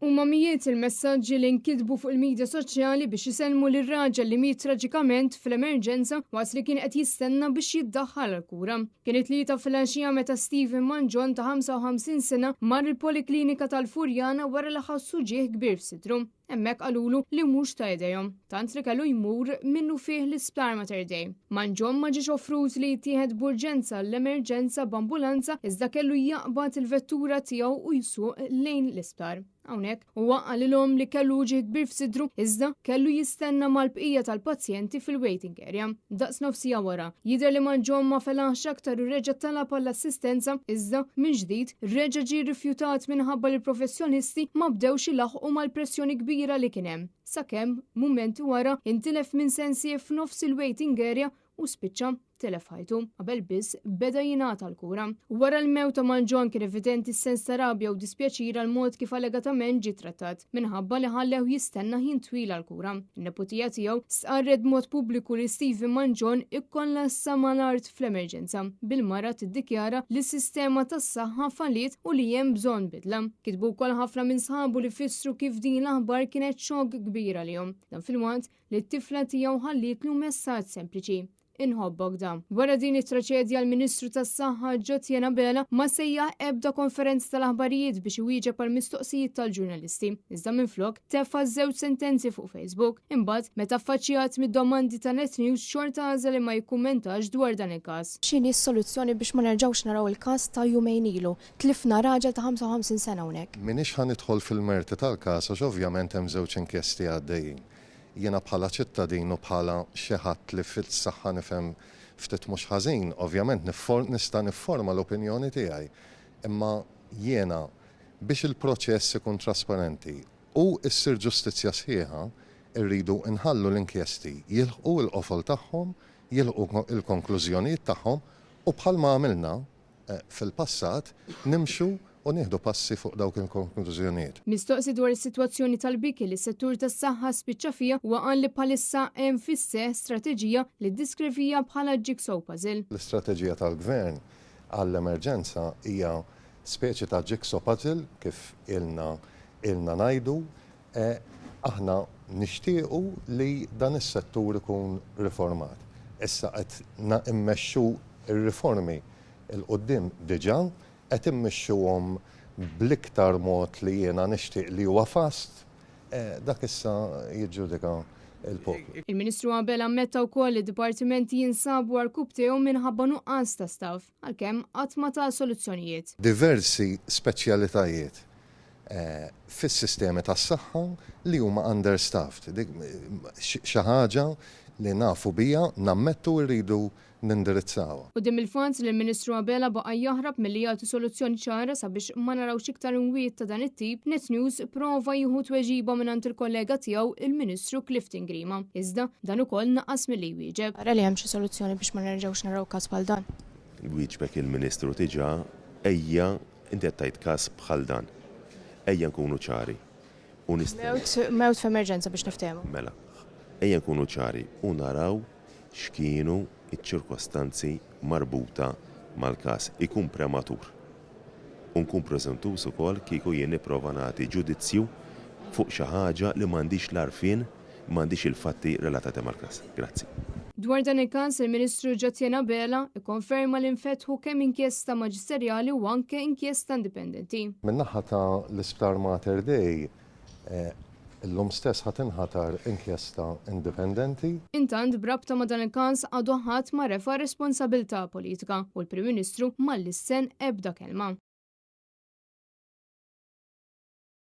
Huma mijiet il-messaġġi li nkitbu fuq il-midja soċjali biex isellmu lir-raġel li miet traġikament fl-emerġenza waqt li kien qed jistenna biex jiddaħħal għall-kura. Kien it-Tlieta filgħaxija meta Stephen Mangion ta' 55 sena mar il-Poliklinika tal-Furjana wara li ħass uġigħ kbir f'sidru. Hemmhekk qalulu li mhux ta' idejhom, tant li kellu jmur minnufih l-Isptar Mater Dei. Mangion ma ġiex offrut li jittieħed b'urġenza l-emerġenza b'ambulanza iżda kellu jaqbad il-vettura tiegħu u jsuq lejn l-isptar. Hawnhekk huwa qalilhom li kellu uġigħ kbir f'sidru iżda kellu jistenna mal-bqija tal-pazjenti fil-waiting area. Daqs nofsija wara, jidher li Mangion ma felaħx aktar u reġa' talab għall-assistenza iżda, minn ġdid, reġa' ġie rrifjutat minħabba li l-professjonisti ma bdewx ilaħħqu mal-pressjoni kbira li kien hemm, sakemm, mumenti wara, intilef minn sensieh f'nofs il-waiting area u spiċċa tilef ħajtu qabel biss beda jingħata l-kura. Wara l-mewt ta' Mangion kien evidenti s-sens ta' rabja u dispjaċir għall-mod kif allegatament ġie trattat, minħabba li ħallew jistenna ħin twil għall-kura. In-neputija tiegħu stqarret b'mod pubbliku li Stephen Mangion ikkollassa mal-art fl-emerġenza, bil-mara tiddikjara li s-sistema tas-saħħa falliet u li hemm bżonn bidla. Kitbu wkoll ħafna minn sħabu li fissru kif din l-aħbar kienet xokk kbir għalihom. Dan filwaqt li t-tifla tiegħu ħallietlu messaġġ sempliċi, Inħobbok da. Wara din it-traċedja l-Ministru tas-Saħħa Jotjen Abela ma sejjaħ ebda konferenza tal-aħbarijiet biex iwieġeb għal mistoqsijiet tal-ġurnalisti. Iżda minflok tefa' żewġ sentenzi fuq Facebook. Imbagħad meta affaċċjat mid-domandi ta' Net News xorta għażel li ma jikkummentax dwar dan il-każ. X'inhi s-soluzzjoni biex ma nerġgħux naraw il-każ ta' jumejn ilu? Tlifna raġel ta' 55 sena hawnhekk. M'iniex ħa nidħol fil-merti tal-każ għax ovvjament hemm żewġ inkjesti għaddejjin. Jiena bħala ċittadin u bħala xi ħadd li fis-saħħa nifhem ftit mhux ħażin, ovvjament nista' nifforma l-opinjoni tiegħi. Imma jiena biex il-proċess ikun trasparenti u ssir ġustizzja sħiħa, irridu nħallu l-inkjesti jilħqu l-qofol tagħhom, jilħqu l-konklużjonijiet tagħhom u bħalma għamilna, fil-passat, nimxu u nieħdu passi fuq dawk il-konklużjonijiet. Mistoqsi dwar is-sitwazzjoni tal-biki li s-settur tas-saħħa spiċċa fiha, huwa qal li bħalissa hemm fis-seħħ strateġija li ddiskrivija bħala jigsaw puzzle. L-istrateġija tal-Gvern għall-emerġenza hija speċi ta' jigsaw puzzle kif ilna ilna ngħidu. Aħna nixtiequ li dan is-settur ikun riformat. Issa qed immexxu r-riformi 'l quddiem diġà, qed immexxuhom bl-iktar mod li jiena nixtieq li huwa fast, dak issa jiġġudika l-poplu. Il-Ministru Abela ammetta wkoll li d-dipartimenti jinsabu għarkupptejhom minħabba nuqqas ta' staff, għalkemm qatt ma ta soluzzjonijiet. Diversi speċjalitajiet fis-sistemi tas-saħħa li huma understaffed. Dik xi ħaġa li nafu biha, nammettu u rridu nindirizzawha. Quddiem il-fatt li l-Ministru Abela baqa' jaħrab milli jagħti soluzzjoni ċara sabiex ma narawx iktar imwiet ta' dan it-tip, Net News prova jieħu tweġiba mingħand il-kollega tiegħu il-Ministru Clifton Grima. Iżda, dan ukoll naqas milli jwieġeb. Tara li hemm xi soluzzjoni biex ma nerġgħux naraw każ bħal dan? Wieġbek il-Ministru diġà, ejja Inti qed tgħid każ bħal dan. Ejja nkunu ċari u nistennew. Mewt, mewt f'emerġenza biex niftehmu. Mela, ejja nkunu ċari u naraw x'kienu ċ-ċirkostanzi marbuta mal-każ. Ikun prematur u nkun preżuntuż ukoll kieku jien nipprova nagħti ġudizzju fuq xi ħaġa li m'għandix l-għarfien M'għandix il-fatti relatati mal-każ. Grazzi. Dwar dan il-każ, il-Ministru Jotjen Abela ikkonferma li nfetħu kemm inkjesta maġisterjali u anke inkjesta indipendenti. Min-naħa ta' l-Isptar Mater Dei, illum stess ħa tinħatar inkjesta indipendenti. Intant, b'rabta ma' dan il-każ għadu ħadd ma refa' responsabilità politika u l-Prim Ministru ma lissen ebda kelma.